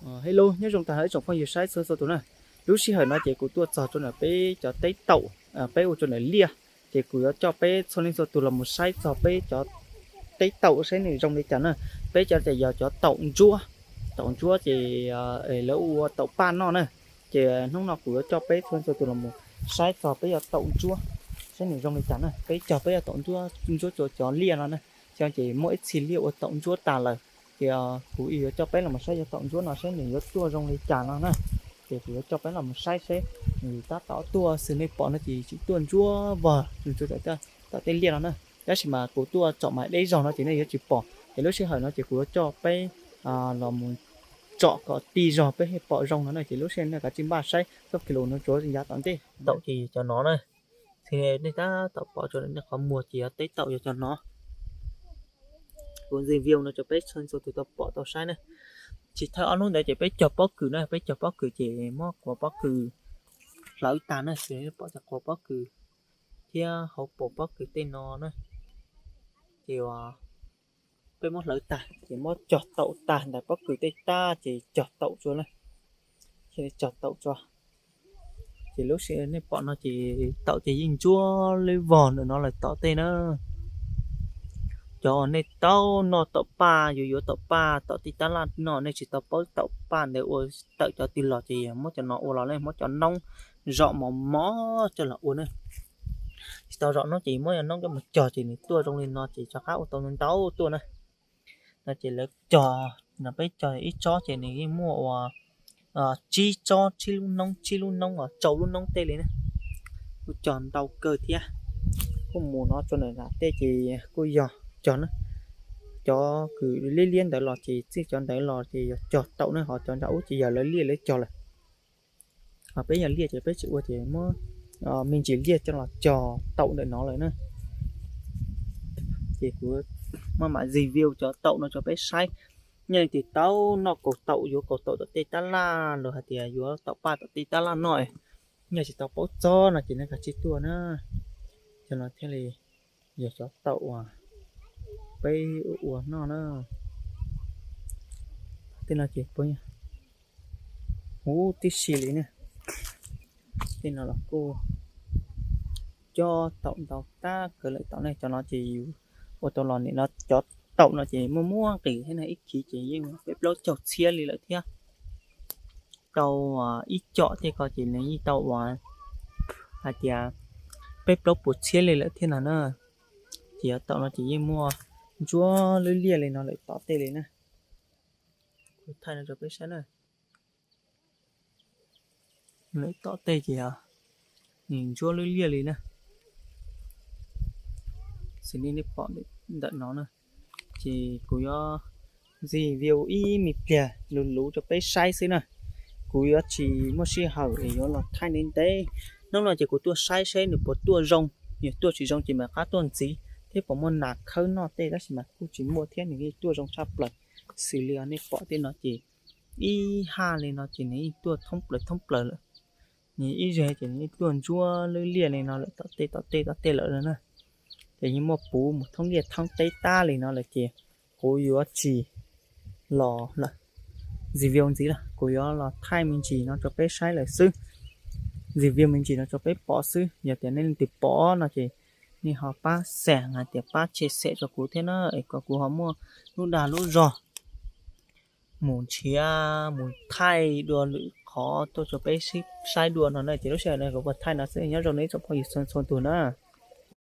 Hello, nyob zoo tag nrho ib tsoom phooj ywg saib txhua txhua tus na. Lub sij hawm no ces kuv tuaj txog rau ntawm peb cov teb taum, peb ua rau ntawm liaj, ces kuv yuav coj peb txhua leej txhua tus los mus saib txog peb cov teb taum saib nws zoo li cas na. Peb cov ces yog cov taum ntsuab, taum ntsuab ces lawv ua taum paj noj na. Ces hnub no kuv yuav coj peb txhua leej txhua tus los mus saib txog peb cov taum ntsuab saib nws zoo li cas na. Peb cog peb cov taum ntsuab, ntsuab rau cov liaj no na. Ces muaj ib txhia liaj ua taum ntsuab tas lawm, ces kuv yuav coj peb los mus saib cov taum ntsuab no saib nws yuav tuaj zoo li cas no na. Ces kuv yuav coj peb los mus saib seb nws tab tom tuaj xws nej pom no ces tsis tuaj ntsuab vog tom tej liaj no na. Tab sis mas kuv tuaj tsom mas deb zog no ces nej yuav tsis pom, ces lub sij hawm no ces kuv yuav coj peb los mus tsom kom tij zog peb thiaj pom zoo no na. Ces lub sij hawm nej kav tsij npaj saib txoj kev lus no tsuav yav tom ntej. Taum ces yog cov no na, nej tab tom pom rau nej qhov muag ces yog teb taum yog cov no. Kuv ntxig view no rau peb txhua txhua tus tau pom tau saib na. Tsis thawj ob hnub ntawd ces peb cog pob kws na, peb cog pob kws ces muab quav pob kws hlawv tag na, pom cov quav pob kws thiab hauv paus pob kws tej no na. Ces peb muab hlawv tag ces muab cog taum tag ntawm pob kws tej tab ces cog taum tsua na, cog taum tsua. Ces lub sij hawm nej pom no ces taum ces yeej ntsuab lub vog ntawm no lawm tom tej na. Cov uas nej tau noj taum paj, yuav yuav taum paj tom tej tab laj no nej tsis tau paub taum paj ntawd ua tawm cov twg los ces muab cov no ua los ne, muab cov noob zom mos mos coj los ua na. Tsis tau zom noob ces muab cov noob coj mus cog ces nws tuaj zoo li no ces rov qab ua tau ntau tuaj na. No ces lawv cog, no peb cog ib tsob ces nws yeej muaj uas tsib tsob, tsib lub noob, tsib lub noob uas rau lub noob tej li na. Kuj cog ntau kawg thiab. Kuj mus no rau ntawm nram tej ces kuj yog cog na. Cov kws liab liab ntawd los ces txij cov ntawd los ces yog cog taum na, ho cov nram ub ces yog lawv liaj lawv cog lawm. Ho peb yog liaj ces peb tsis ua ces muab me ntsis liaj coj los cog taum ntawm no lawm na. Ces kuv muab mam review cov taum no rau peb saib. Yog leej twg tau noj kaus taum, yuav kaus taum tom tej tab laj los hais tias yuav taum paj tom tej tab laj noj, yog tsis tau paub txog no ces nej kav tsij tuaj na. Cov no thiaj li yog cov taum uas peb ua noj na. Tej no ces huv tib si li na. Tej no los kuj cov taum ntau tab kawg lawm tom ne. Cov no ces yus ua tau los nim no cov taum no ces muaj muaj nqis thiab na, ib khiv ces yeej peb plaub caug txhiab li lawm thiab. Tau ib com tej ko ces nws yeej tau uas hais tias peb plaub puas txhiab li lawm thiab no na. Ces cov taum no ces yeej muaj ntsuab lub liaj li no lawm tom tej li na. Kuv thaij no rau peb saib na. Lawm tom tej ces nws ntsuab lub liaj li na. Xws li nej pom ntawm no na, ces kuv yuav review ib me pliag luv luv rau peb saib xwb na. Kuv yuav tsis muaj sij hawm es yuav los thaij ntev ntev. Hnub no ces kuv tuaj saib seb nws puas tuaj zoo, nws tuaj tsis zoo ces mam qab tuaj ntxiv, thiab puas muaj nas khawb noj tej, tab sis mas kuj tsis muaj thiab, nws yeej tuaj zoo tshaj plaws. Xws li nej pom tej no ces ib haj li no ces nws yeej tuaj thoob plaws thoob plaws lawm. Nws ib zeg ces nws yeej tuaj ntsuab lub liaj li no lawm tom tej tom tej tom tej lawm na. Ces yeej muaj puv mus thoob liaj thoob teb tab li no lawm ces kuv yuav tsis los lawm, review ntxiv lawm, kuv yuav los thaij me ntsis no rau peb saib lawm xwb, review me ntsis no rau peb pom xwb. Yog tias nej leej twg pom no ces nej ho pab share hais tias pab share rau kuv thiab na, es kom kuv ho muaj lub dag lub zog mus nrhiav mus thaij dua lwm qhov tuaj rau peb saib dua no na. Ces lub sij hawm no kuv puas thaij no xwb, nyob zoo nej ib tsoom phooj ywg txhua txhua tus na.